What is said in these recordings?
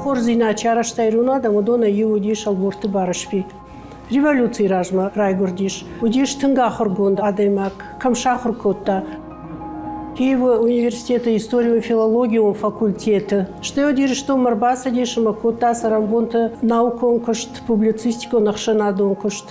Хорздзинад чи арӕзта ирон адӕм, уыдонӕй иу уыдис Ӕлборты Барысби. Революцийы размӕ райгуырдис. Уыдис тынг ахуыргонд адӕймаг, кӕм сахуыр кодта. Киевы университеты историон-филологион факультеты. Стӕй уӕд Ирыстонмӕ ӕрбацыдис ӕмӕ кодта цӕрӕнбонты наукон куыст, публицистикон ӕхсӕнадон куыст.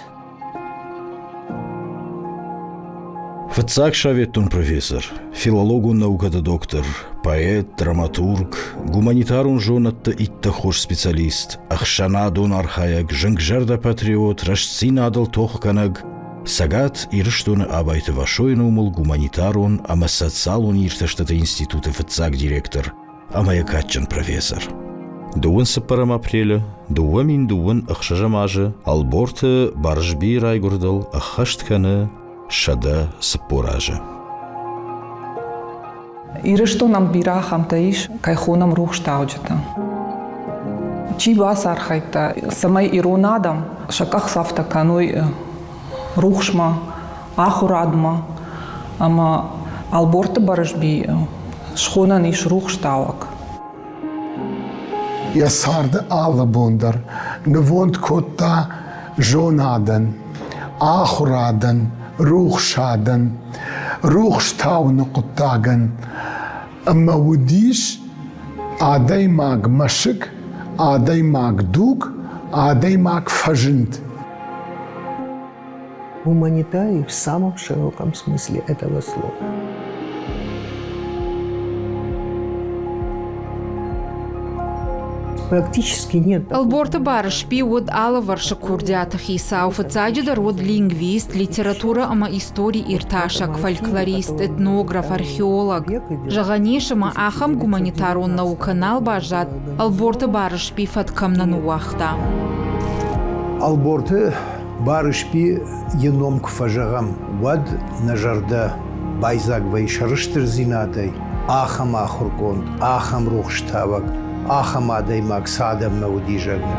Фыццаг советон профессор, филологон наукӕты доктор, поэт, драматург, гуманитарон зонӕдты иттӕг хорз специалист, ӕхсӕнадон архайӕг, зынгзӕрдӕ патриот, рӕстдзинадыл тохгӕнӕг, Цӕгат Ирыстоны Абайты Васойы номыл гуманитарон ӕмӕ социалон иртӕстыты институты фыццаг директор ӕмӕ йӕ кадджын профессор. Дыууын цыппӕрӕм апрелы 2026 азы Ӕлборты Барысбийы райгуырдыл ӕххӕст кӕны 140 азы. Ирыстонӕн бирӕ ахӕмтӕ ис, кӕй хонӕм рухстауджытӕ. Чи бацархайдта, цӕмӕй ирон адӕм сӕ къахдзӕфтӕ кӕной рухсмӕ, ахуырадмӕ ӕмӕ Ӕлборты Барысби схонӕн ис рухстауӕг. Йӕ царды алы бон дӕр нывонд кодта зонадӕн, ахуырадӕн, рухсадӕн, рухс тауыны хъуыддагӕн. Ӕмӕ уыдис адӕймаг мӕсыг, адӕймаг дуг, адӕймаг фӕзынд. Гуманитарий в самом широком смысле этого слова. Практически нет. Ӕлборты Барысби уыд алывӕрсыг курдиаты хицау. Фыццаджыдӕр уыд лингвист, литературӕ ӕмӕ истори иртасӕг, фольклорист, этнограф, археолог. Зӕгъӕн ис, ӕмӕ ахӕм гуманитарон наукӕ нал баззад, Ӕлборты Барысби фӕд кӕм нӕ ныууагъта. Ӕлборты Барысби йы ном куы фӕзӕгъӕм, уӕд нӕ зӕрдӕ байдзаг вӕййы сӕрыстырдзинадӕй, ахӕм ахуыргонд, ахӕм рухстауӕг, ахӕм адӕймаг цы адӕммӕ уыди, зӕгъгӕ.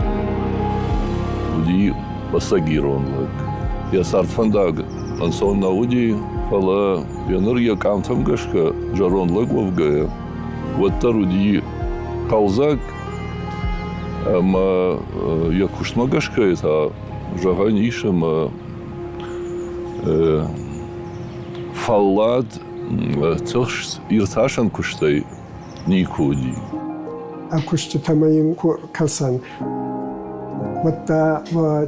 Уыди ӕцӕг ирон лӕг. Йӕ цардфӕндаг ӕнцон нӕ уыди, фӕлӕ йӕ ныр йӕ къамтӕм гӕсгӕ зӕронд лӕг уӕвгӕйӕ, уӕддӕр уыди хъӕлдзӕг ӕмӕ йӕ куыстмӕгӕсгӕ та зӕгъӕн ис, ӕмӕ фӕллад тыхст иртасӕн куыстӕй никуы уыди. Куыстытӕ ма йын куы кӕсӕн, уӕдта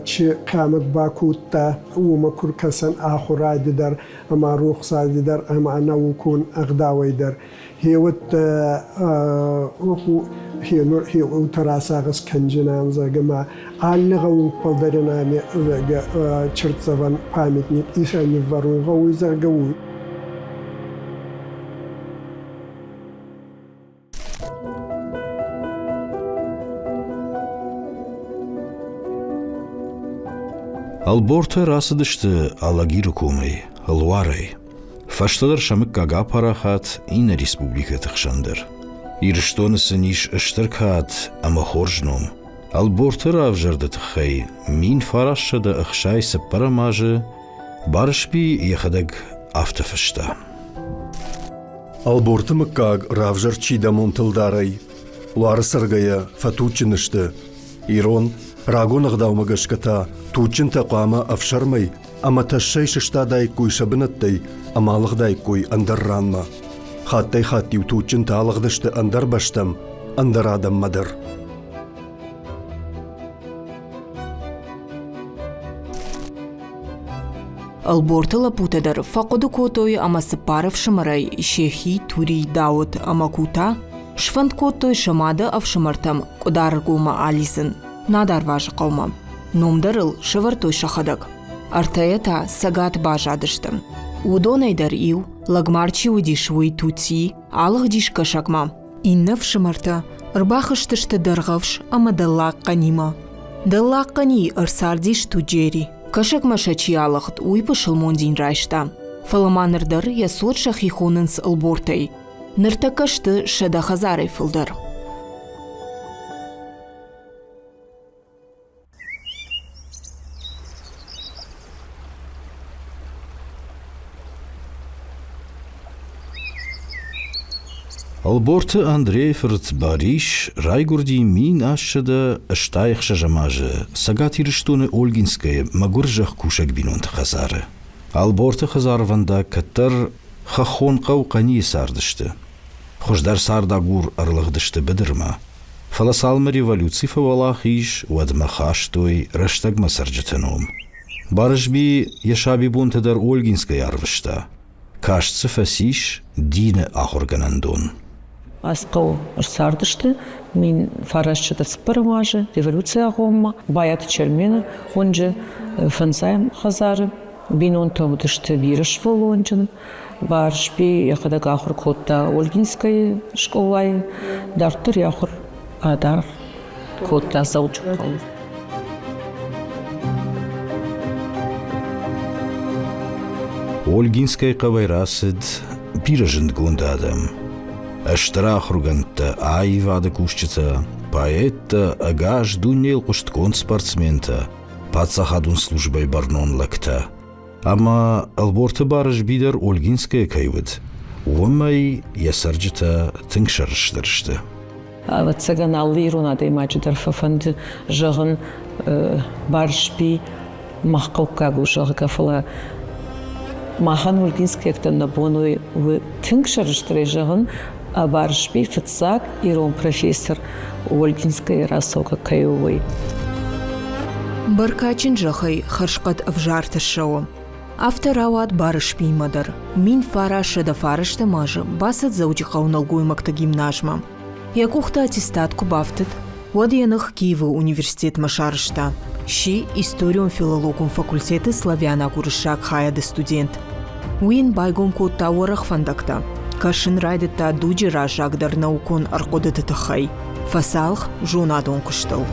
чи хъиамӕт бакодта, уымӕ куы ркӕсӕн ахуради дӕр ӕма рохсади дӕр ӕма наукон ӕгъдауӕй дӕр. Хеуӕттӕ хеуӕттӕ расагъӕс кӕнджынӕн, зӕгъгӕ, ма алли гъӕунгбӕл дӕр ин ами, зӕгъгӕ, чиртдзӕвӕн памятник исӕниввӕрун гъӕуй, зӕгъгӕ, уой. Ӕлбортӕ рацыдысты Алагиры комӕй, Луарӕй. Фӕстӕдӕр сӕ мыггаг апарахат иннӕ республикӕты хсӕн дӕр. Ирыстоны сын ис стыр кад ӕмӕ хорз ном. Ӕлборты равзӕрды тыххӕй 1964 азы Барысби йӕхӕдӕг афтӕ фыста. Ӕлборты мыггаг равзӕрд Сидӕмонты ӕлдарӕй. Луары цӕргӕйӕ фӕтуджджын сты. Ирон, рагон ӕгъдаумӕ гӕсгӕ та туджджынтӕ хъуамӕ ӕфсӕрмӕй ӕмӕ тӕссӕй сыстадаиккой сӕ бынӕттӕй ӕмӕ алыгъдаиккой ӕндӕр ранмӕ. Хаттӕй-хатт-иу туджджынтӕ алыгъдысты ӕндӕр бӕстӕм, ӕндӕр адӕммӕ дӕр. Ӕлборты лӕппутӕ дӕр фӕхъуыды кодтой ӕмӕ цыппар ӕфсымӕрӕй Сехи, Тури, Дауыт ӕмӕ Кута сфӕнд кодтой сӕ мады ӕфсымӕртӕм Къуыдаргоммӕ алидзын, Надарвазы хъӕумӕ. Ном дӕр ыл сӕвӕрдтой сӕхӕдӕг. Ӕртӕйӕ та цӕгат баззадысты. Уыдонӕй дӕр иу, лӕгмар чи уыдис, уый Тути, алыгъдис кӕсӕгмӕ. Иннӕ фсымӕртӕ ӕрбахызтысты Дӕргъӕвс ӕмӕ Дӕллаг Хъӕнимӕ. Дӕллаг Хъӕнийы ӕрцардис Туджери. Кӕсӕгмӕ сӕ чи алыгъд, уый пысылмон дин райста. Фӕлӕ ма ныр дӕр йӕ цот сӕхи хонынц ӕлбортӕй. Ныртӕккӕ сты 100 хӕдзарӕй фылдӕр. Ӕлборты Андрейы фырт Барис райгуырди 1866 азы Цӕгат Ирыстоны Ольгинскӕйы мӕгуыр зӕхкусӕг бинонты хӕдзары. Ӕлборты хӕдзарвӕндаг кӕддӕр хӕххон хъӕу Хъӕнийы цардысты. Хуыздӕр цардагур ӕрлыгъдысты быдырмӕ. Фӕлӕ цалынмӕ революци фӕуӕлахиз, уӕдмӕ хастой рӕстӕгмӕ цӕрджыты ном. Барысби йӕ сабибонтӕ дӕр Ольгинскӕйы арвыста. Каст дзы фӕцис дины ахуыргӕнӕндон. Ацы хъӕуы ӕрцардысты 1904 азы революцийы агъоммӕ Байаты Чермены уынджы фӕндзайӕм хӕдзары. Бинонтӕ уыдысты бирӕ сывӕллонджын. Барысби йӕхӕдӕг ахуыр кодта Ольгинскӕйы скъолайы, дарддӕр йӕ ахуыр адаргъ кодта Дзӕуджыхъӕуы. Ольгинскӕйы хъӕуӕй рацыд бирӕ зындгонд адӕм. Стыр ахуыргӕндтӕ, аивады кусджытӕ, поэттӕ, ӕгас дунейыл хъуыстгонд спортсментӕ, паддзахадон службӕйы бӕрнон лӕгтӕ. Ӕмӕ Ӕлборты Барысби дӕр Ольгинскӕйы кӕй уыд, уымӕй йӕ цӕрджытӕ тынг сӕрыстыр сты. Ӕвӕццӕгӕн, алы ирон адӕймаджы дӕр фӕфӕнды зӕгъын Барысби мах хъӕуккаг у, зӕгъгӕ, фӕлӕ махӕн ольгинскӕйӕгтӕн нӕ бон у тынг сӕрыстырӕй зӕгъын, Барысби фыццаг ирон профессор Ольгинскӕйы рацӕугӕ кӕй у, уый. Бӕркадджын зӕххӕй хӕрзхъӕд ӕвзартӕ ссӕуы. Афтӕ рауад Барысбимӕ дӕр. 1909 азы бацыд Дзӕуджыхъӕуы нӕлгоймӕгты гимназмӕ. Йӕ къухты аттестат куы бафтыд, уӕд йӕ ных Киевы университетмӕ сарӕзта. Сси историон-филологон факультеты славянаг-уырыссаг хайады студент. Уый йын байгом кодта уӕрӕх фӕндӕгтӕ. Кӕсын райдыдта дуджы раззагдӕр наукон ӕрхъуыдыты тыххӕй. Фӕцалх зонадон куыстыл.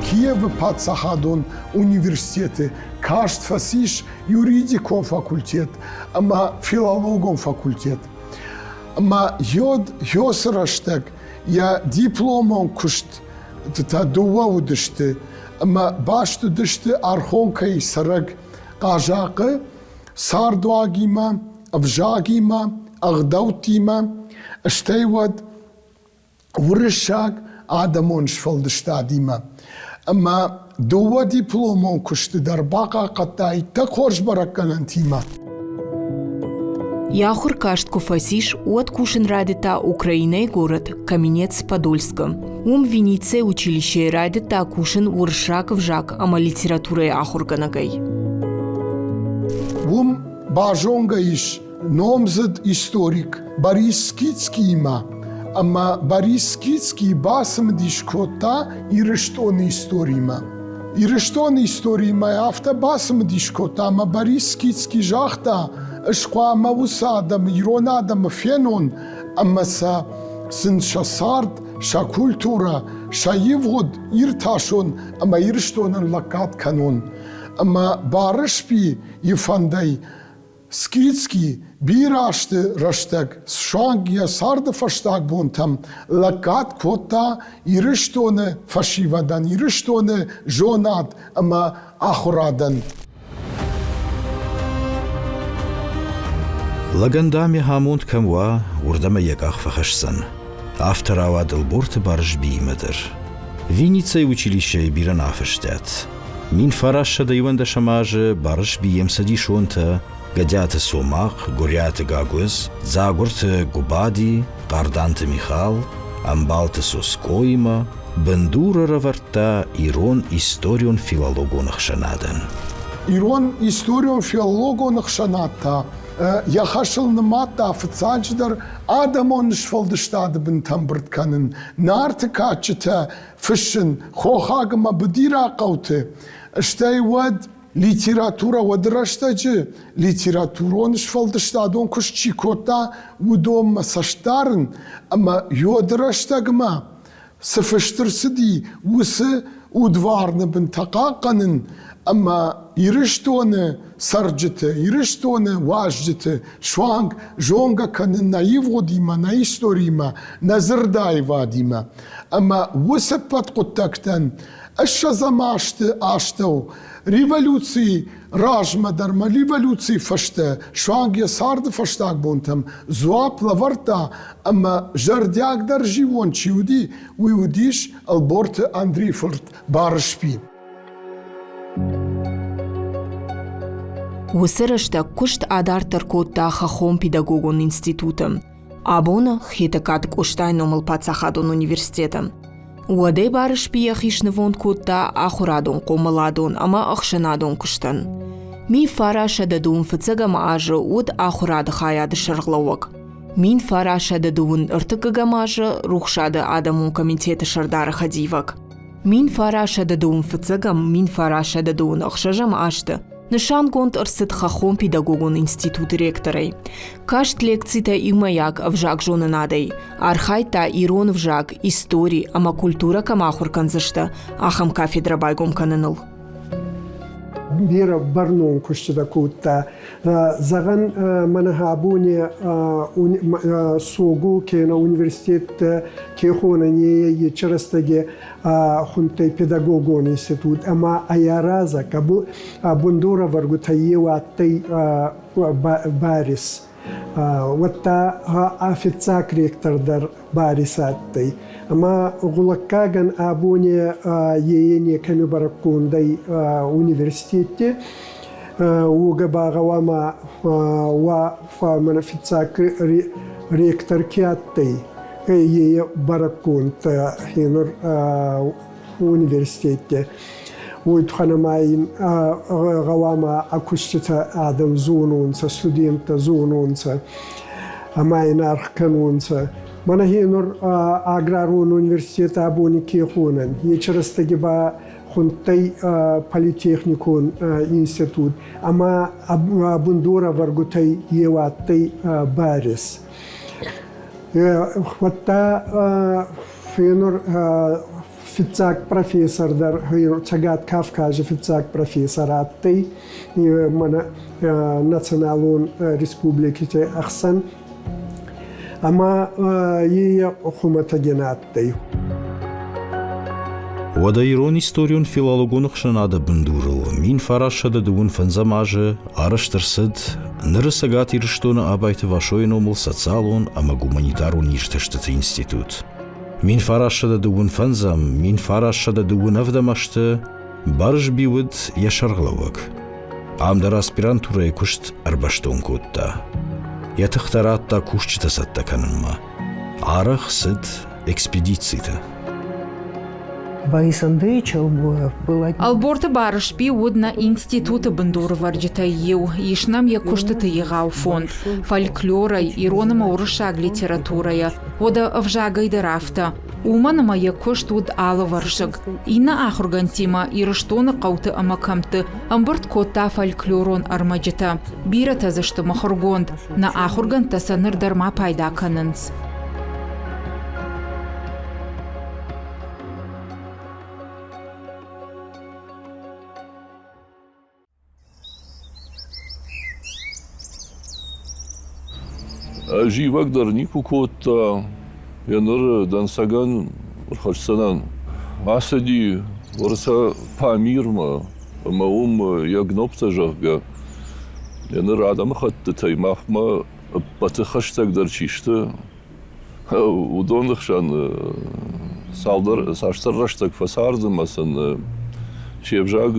Киевы паддзахадон университеты каст фӕцис юридикон факультет ӕмӕ филологон факультет. Ӕмӕ йод Йосы рӕстӕг йӕ дипломон куыстытӕ дыууӕ уыдысты ӕмӕ баст уыдысты Архонкӕйы цӕрӕг хъазахъы цардуагимӕ, ӕвзагимӕ, ӕгъдӕуттимӕ, стӕй уӕд уырыссаг адӕмон сфӕлдыстадимӕ. Ӕмӕ дыууӕ дипломон куысты дӕр бахъахъхъӕдта иттӕг хорз бӕрӕггӕнӕнтимӕ. Йӕ ахуыр каст куы фӕцис, уӕд кусын райдыдта Украинӕйы горӕт Каменец-Подольскы. Уым Винницӕйы училищейы райдыдта кусын уырыссаг ӕвзаг ӕмӕ литературӕйы ахуыргӕнӕгӕй. Уым базонгӕ ис номдзыд историк Борис Скитскиимӕ ӕмӕ Борис Скитский бацымыдис кодта Ирыстоны историмӕ. Ирыстоны историмӕ афтӕ бацымыдис кодта, ӕмӕ Борис Скитский загъта, ӕз хъуамӕ уыцы адӕмы, ирон адӕмы фенон ӕмӕ сӕ сын сӕ цард, сӕ культурӕ, сӕ ивгъуыд иртасон ӕмӕ Ирыстонӕн лӕггад кӕнон. Ӕмӕ Барысбийы фӕндӕй Скитский бирӕ азты рӕстӕг суанг йӕ царды фӕстаг бонтӕм лӕггад кодта Ирыстоны фӕсивӕдӕн, Ирыстоны зонад ӕмӕ ахуырадӕн. Лӕгӕн, дам, йӕ амонд кӕм уа, уырдӕм ӕй йӕ къах фӕхӕсдзӕн. Афтӕ рауад Ӕлборты Барысбиимӕ дӕр. Винницӕйы училищейы бирӕ нӕ афыстиат. 1911 азы Барысби йе мцӕдисонтӕ Гӕдиаты Цомахъ, Гуыриаты Гагуыдз, Дзагуырты Гуыбади, Хъарданты Михал, Ӕмбалты Соскъоимӕ бындур ӕрӕвӕрдта ирон историон-филологон ӕхсӕнадӕн. Ирон историон-филологон ӕхсӕнад та йӕ хӕсыл нымадта фыццаджыдӕр адӕмон сфӕлдыстады бынтӕ ӕмбырд кӕнын, Нарты кадджытӕ фыссын хохаг ӕмӕ быдираг хъӕуты, стӕй уӕд литературӕ уӕды рӕстӕджы литературон сфӕлдыстадон куыст чи кодта, уыдонмӕ цӕстдарын ӕмӕ йоды рӕстӕгмӕ цы фыст ӕрцыди, уыцы удварны бынтӕ хъахъхъӕнын ӕмӕ Ирыстоны цӕрджыты, Ирыстоны уазджыты суанг зонгӕ кӕнын нӕ ивгъуыдимӕ, нӕ историимӕ, нӕ дзырдаивадимӕ. Ӕмӕ уыцы ӕппӕт хъуыддӕгтӕн ссӕдзӕм азты астӕу революцийы размӕ дӕр ма революцийы фӕстӕ суанг йӕ царды фӕстаг бонтӕм дзуапп лӕвӕрдта ӕмӕ зӕрдиагдӕр зиууон чи уыди, уый уыдис Ӕлборты Андрийы фырт Барысби. Уыцы рӕстӕг куыст адарддӕр кодта Хӕххон педагогон институты, абоны Хетӕгкаты Къостайы номыл паддзахадон университеты. Уӕдӕй Барысби йӕхи снывонд кодта ахуырадон, хъомыладон ӕмӕ ӕхсӕнадон куыстӕн. Мин фарасӕдӕ фыццӕгӕм азы уыд ахуырады хайады сӕргълӕууӕг. 1923 ӕртыккӕгӕм азы Рухсады адӕмон комитеты сӕрдары хӕдивӕг. 1925 1926 азты нысангонд ӕрцыд Хӕххон педагогон институты ректорӕй. Каст лекцитӕ иумӕйаг ӕвзагзонынадӕй, архайдта ирон ӕвзаг, истори ӕмӕ культурӕ кӕм ахуыр кӕндзысты, ахӕм кафедрӕ байгом кӕныныл. Бирӕ бӕрнон куыстытӕ кодта. Зӕгъӕн, мӕнӕ абони СОГУ кенӕ университет ке хонӕн, е рӕстӕги хундтӕй педагогон институт ӕма ӕй аразӕг, бундорӕвӕргутӕй еу адтӕй Барис. Уӕдта ӕ фиццаг ректор дӕр Барис адтӕй. Ӕма гъулӕггагӕн абони е некӕми бӕрӕггонд ӕй университетти. Уогӕ ба гъӕуама уа мӕнӕ фиццаг ректор ке адтӕй, е бӕрӕггонд хенур университетти. Уой туххӕн ӕма ин гъӕуама ӕ куститӕ адӕм зононцӕ, студенттӕ зононцӕ ӕма ин аргъ кӕнонцӕ. Мӕнӕ хенур аграрон университет абони ке хонӕн, ечи рӕстӕги ба хундтӕй политехникон институт ӕма бундорӕвӕргутӕй еу адтӕй Барис. Уӕдта фенур фиццаг профессор дӕр Цӕгат Кавказы фиццаг профессор адтӕй мӕнӕ националон республикити ӕхсӕн ӕма е хумӕтӕги нӕ адтӕй. Уӕдӕ ирон историон-филологон ӕхсӕнады бындурыл 1925 азы арӕзт ӕрцыд ныры Цӕгат Ирыстоны Абайты Васойы номыл социалон ӕмӕ гуманитарон иртӕстыты институт. 1925 1927 азты Барысби уыд йӕ сӕргълӕууӕг. Ам дӕр аспирантурӕйы куыст ӕрбӕстон кодта. Йӕ тыхтӕ радта кусджытӕ цӕттӕ кӕнынмӕ. Арӕх цыд экспедициты. Борис Андреевич Алборов был одним Ӕлборты Барысби уыд нӕ институты бындурывӕрджытӕй иу. Ис нӕм йӕ куыстыты егъау фонд. Фольклорӕй, ирон ӕмӕ уырыссаг литературӕйӕ, уӕдӕ ӕвзагӕй дӕр афтӕ. Уымӕн ӕмӕ йӕ куыст уыд алывӕрсыг. Иннӕ ахуыргӕндтимӕ Ирыстоны хъӕуты ӕмӕ кӕмтты ӕмбырд кодта фольклорон ӕрмӕджытӕ. Бирӕтӕ дзы сты мыхуыргонд. Нӕ ахуыргӕндтӕ сӕ ныр дӕр ма пайда кӕнынц. Зивӕг дӕр никуы кодта. Йӕ ныр дӕнцӕгӕн ӕрхӕсдзӕнӕн. Ацыди уӕртӕ Памирмӕ ӕмӕ уым йӕ гноптӕ, зӕгъгӕ, йӕ ныр адӕмыхӕттытӕй махмӕ ӕппӕты хӕстӕгдӕр чи сты, уыдоны хсӕн цалдӕр цасдӕр рӕстӕг фӕцард ӕмӕ сын се взаг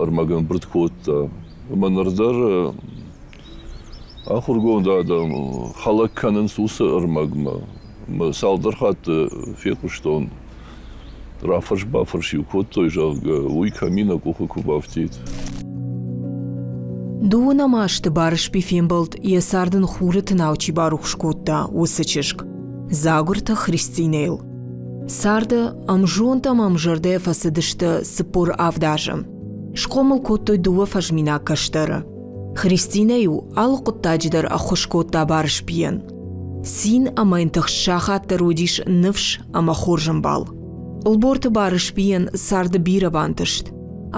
ӕрмӕг ӕмбырд кодта. Ӕмӕ ныр дӕр ахуыргонд адӕм хӕлӕг кӕнынц уыцы ӕрмӕгмӕ. Ӕмӕ цалдӕр хатты фехъуыстон, рафӕрс-бафӕрс-иу кодтой, зӕгъгӕ, уый кӕми нӕ къухы куы бафтид. Дыууынӕм азты Барысби фембӕлд, йӕ цард ын хуры тынау чи барухс кодта, уыцы чызг, Дзагуырты Христинӕйыл. Царды ӕмзонд ӕмӕ ӕмзӕрдӕ фӕцыдысты 47 азы. Схъомыл кодтой дыууӕ фӕзминаг кӕстӕры. Христинӕ-иу алы хъуыддаджы дӕр ӕххуыс кодта Барысбийӕн. Цин ӕмӕ йын тыхст сахат дӕр уыдис ныфс ӕмӕ хорз ӕмбал. Ӕлборты Барысбийӕн царды бирӕ бантыст,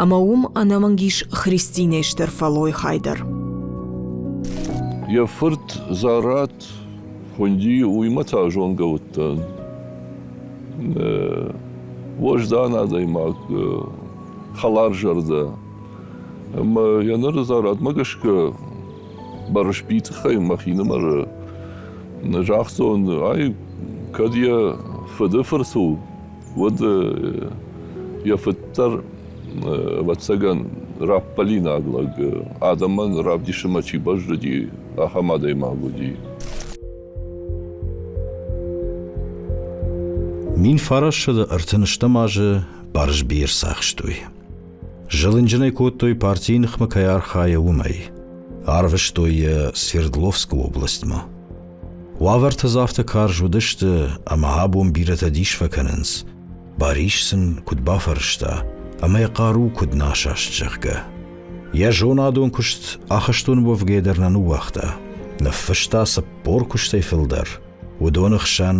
ӕмӕ уым ӕнӕмӕнг ис Христинӕйы стыр фӕллойы хай дӕр. Йӕ фырт Зарат хуынди, уыимӕ та зонгӕ уыдтӕн. Уӕздан адӕймаг, хӕларзӕрдӕ. Ӕмӕ йӕ ныры зарӕдмӕ гӕсгӕ Барысбийы тыххӕй мӕхинымӕры загътон, ай кӕд йӕ фыды фырт у, уӕд йӕ фыд дӕр, ӕвӕццӕгӕн, раппӕлинаг лӕг, адӕмӕн равдисынмӕ чи бӕззыди, ахӕм адӕймаг уыди. 1930 азы Барысбийы ӕрцахстой. Зылынджын ӕй кодтой партийы ныхмӕ кӕй архайы, уымӕй. Арвыстой йӕ Свердловскы областмӕ. Уавӕртӕ дзы афтӕ карз уыдысты, ӕмӕ абон бирӕтӕ дис фӕкӕнынц, Барис сын куыд бафӕрӕзта ӕмӕ йӕ хъару куыд нӕ асаст, зӕгъгӕ. Йӕ зонадон куыст ахӕстоны уӕвгӕйӕ дӕр нӕ ныууагъта. Ныффыста 40 куыстӕй фылдӕр. Уыдоны хсӕн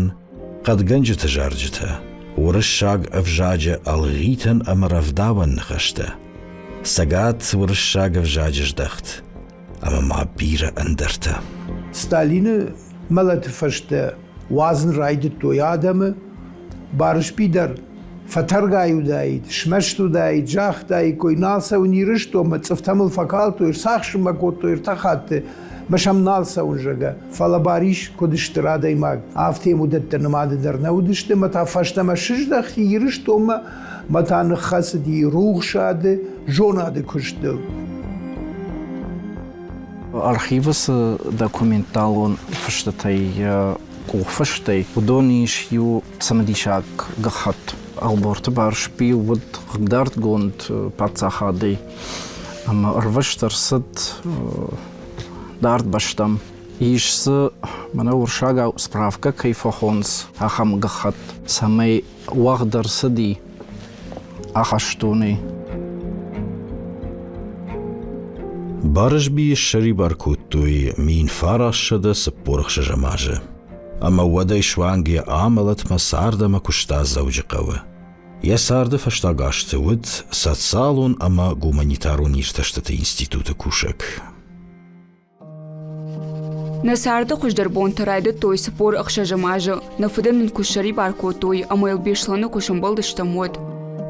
хъӕдгӕнджыты зарджытӕ, уырыссаг ӕвзаджы ӕлгъитӕн ӕмӕ рӕвдауӕн ныхӕстӕ, цӕгат уырыссаг ӕвзаджы здӕхт ӕмӕ ма бирӕ ӕндӕртӕ. Сталины мӕлӕты фӕстӕ уадзын райдыдтой адӕмы. Барысби дӕр фӕтӕргай уыдаид, смӕст уыдаид, загътаиккой, нал цӕуын Ирыстонмӕ, цъыфтӕ мыл фӕкалдтой, ӕрцахсынмӕ кодтой ӕртӕ хатты, мӕ сӕм нал цӕуын, зӕгъгӕ. Фӕлӕ Барис, куыд стыр адӕймаг, афтӕ йӕм уыдӕттӕ нымады дӕр нӕ уыдысты, ӕмӕ та фӕстӕмӕ сыздӕхти Ирыстонмӕ, мӕ та ныххӕцыди рухсады, зонады куыстыл. Архивы цы документалон фыстытӕй къухфыстӕй, уыдон ис иу цымыдисаг гӕххӕтт. Ӕлборты Барысби уыд хъыгдардгонд паддзахадӕй ӕмӕ ӕрвыст ӕрцыд дард бӕстӕм. Ис дзы, мӕнӕ уырыссагау справкӕ кӕй фӕхонынц, ахӕм гӕххӕтт, цӕмӕй уагъд ӕрцыди ахӕстонӕй. Барысбийы ссӕрибар кодтой 1946 азы, ӕмӕ уӕдӕй суанг йӕ амӕлӕтмӕ цард ӕмӕ куыста Дзӕуджыхъӕуы. Йӕ царды фӕстаг азты уыд социалон ӕмӕ гуманитарон иртӕстыты институты кусӕг. Нӕ царды хуыздӕр бонтӕ райдыдтой 46 азы, нӕ фыды нын куы ссӕрибар кодтой ӕмӕ йыл Беслӕны куы сӕмбӕлдыстӕм, уӕд.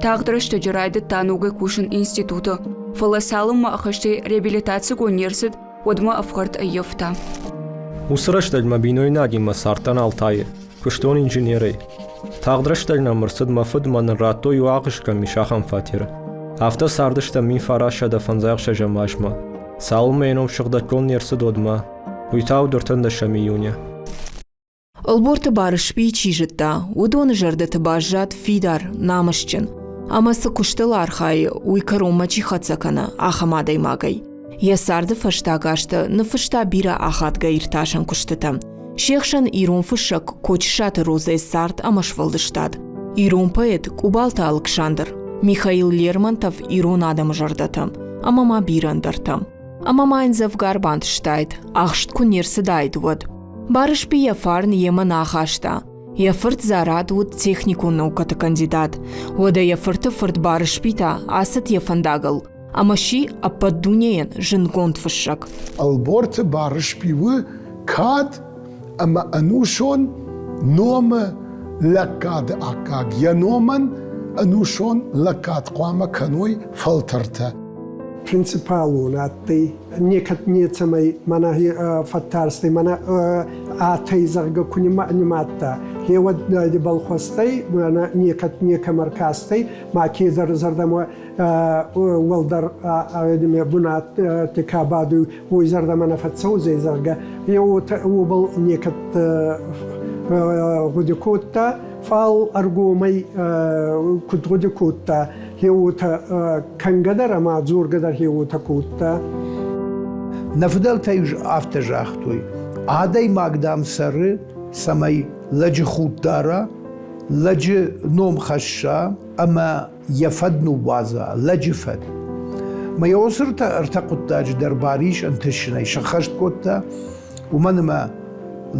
Тагъд рӕстӕджы райдыдта ногӕй кусын институты, фӕлӕ цалынмӕ ӕххӕстӕй реабилитацигонд не рцыд, уӕдмӕ ӕфхӕрд ӕййӕфта. Уыцы рӕстӕг мӕ бинойнагимӕ цардтӕн Алтайы, куыстон инженерӕй. Тагъд рӕстӕг нӕм ӕрцыд мӕ фыд мӕ нын радтой иу агъуыст кӕм ис, ахӕм фатеры. Афтӕ цардыстӕм 1956 азмӕ. Цалынмӕ йӕ ном сыгъдӕггонд не рцыд, уӕдмӕ. Уый та уыд 13 июня. Ӕлборты Барысби чи зыдта, уыдоны зӕрдӕты баззад фидар, намысджын. Ӕмӕ цы куыстыл архайы, уый кӕронмӕ чи хӕццӕ кӕны, ахӕм адӕймагӕй. Йӕ царды фӕстаг азты ныффыста бирӕ ахадгӕ иртасӕн куыстытӕ. Се хсӕн ирон фыссӕг Кочысаты Розӕйы цард ӕмӕ сфӕлдыстад, ирон поэт Къубалты Алыксандр, Михаил Лермонтов ирон адӕмы зӕрдӕтӕ ӕмӕ ма бирӕ ӕндӕртӕ. Ӕмӕ ма йын дзӕвгар бантыстаид, ахст куы не рцыдаид, уӕд. Барысби йӕ фарн йемӕ нӕ ахаста. Йӕ фырт Зарат уыд техникон наукӕты кандидат. Уӕдӕ йӕ фырты фырт Барысби та ацыд йӕ фӕндагыл ӕмӕ сси ӕппӕт дунейӕн зындгонд фыссӕг. Ӕлборты Барысби у кад ӕмӕ ӕнусон номы лӕггады аккаг. Йӕ номӕн ӕнусон лӕггад хъуамӕ кӕной фӕлтӕртӕ. Принципиалон адтӕй, некӕд нецӕмӕй мӕнӕ фӕттарстӕй, мӕнӕ атӕй, зӕгъгӕ, ку нимадта. Гъеуӕд ибӕл хуӕстӕй, мӕнӕ некӕд некӕмӕ ркастӕй, ма кедӕр зӕрдӕмӕ уӕлдӕр бунати ка бадуй, уой зӕрдӕмӕ нӕ фӕццӕудзӕй, зӕгъгӕ, е уобӕл некӕд гъуди кодта, фал ӕргомӕй куд гъуди кодта, е уотӕ кӕнгӕ дӕр ӕма дзоргӕ дӕр е уотӕ кодта. Нӕ фыдӕлтӕ афтӕ загътой, адӕймаг, дам, цӕры, цӕмӕй лӕджы худ дара, лӕджы ном хӕсса ӕмӕ йӕ фӕд ныууадза, лӕджы фӕд. Мӕ йӕ уыцы ӕртӕ хъуыддаджы дӕр Барис ӕнтысынӕй сӕххӕст кодта, уымӕн ӕмӕ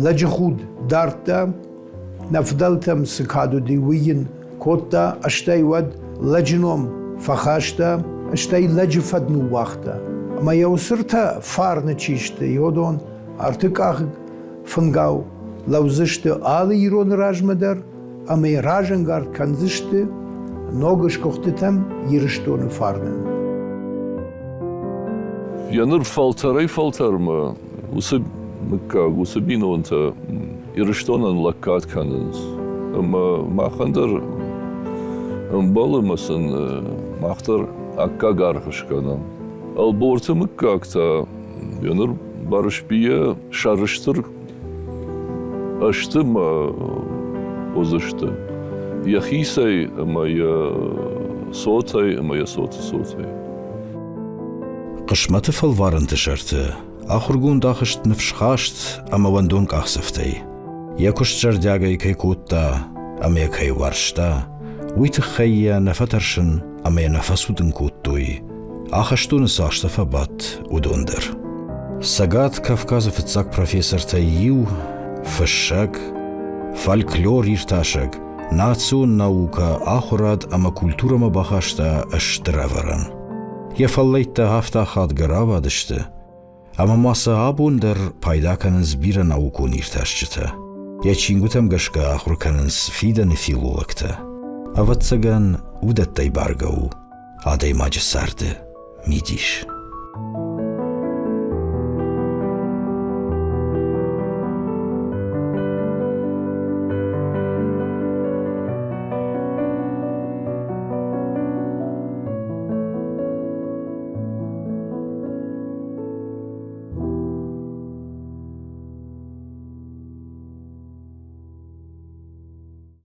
лӕджы худ дардта, нӕ фыдӕлтӕм цы кад уыди, уый йын кодта, стӕй уӕд лӕджы ном фӕхаста, стӕй лӕджы фӕд ныууагъта. Ӕмӕ йӕ уыцы ртӕ фарны чи сты, уыдон ӕртыкъахыг фынгау лӕудзысты алы ироны размӕ дӕр ӕмӕ йӕ разӕнгард кӕндзысты ног сгуыхтытӕм Ирыстоны фарнӕн. Йӕ ныр фӕлтӕрӕй-фӕлтӕрмӕ уыцы мыггаг, уыцы бинонтӕ Ирыстонӕн лӕггад кӕнынц. Ӕмӕ махӕн дӕр ӕмбӕлы ӕмӕ сын мах дӕр аккаг аргъ скӕнӕм. Ӕлборты мыггаг та йӕ ныр Барысбийӕ сӕрыстыр ӕсты мӕ уыдзысты йӕхицӕй ӕмӕ йӕ цотӕй ӕмӕ йӕ цоты цотӕй. Хъысмӕты фӕлварӕнты сӕрты ахуыргонд ахызт ныфсхаст ӕмӕ уӕндон къахдзӕфтӕй. Йӕ куыст зӕрдиагӕй кӕй кодта ӕмӕ йӕ кӕй уарзта, уый тыххӕй йӕ нӕ фӕтӕрсын ӕмӕ йӕ нӕ фӕцудын кодтой, ахӕстоны цы азтӕ фӕбадт, уыдон дӕр. Цӕгат Кавказы фыццаг профессортӕй иу, фыссӕг, фольклор иртасӕг, национ наукӕ, ахуырад ӕмӕ культурӕмӕ бахаста стыр ӕвӕрӕн. Йӕ фӕллӕйттӕ афтӕ ахадгӕ рауадысты, ӕмӕ ма сӕ абон дӕр пайда кӕнынц бирӕ наукон иртасджытӕ. Йӕ чингуытӕм гӕсгӕ ахуыр кӕнынц фидӕны филологтӕ. Ӕвӕццӕгӕн, уыдӕттӕй баргӕ у адӕймаджы царды мидис.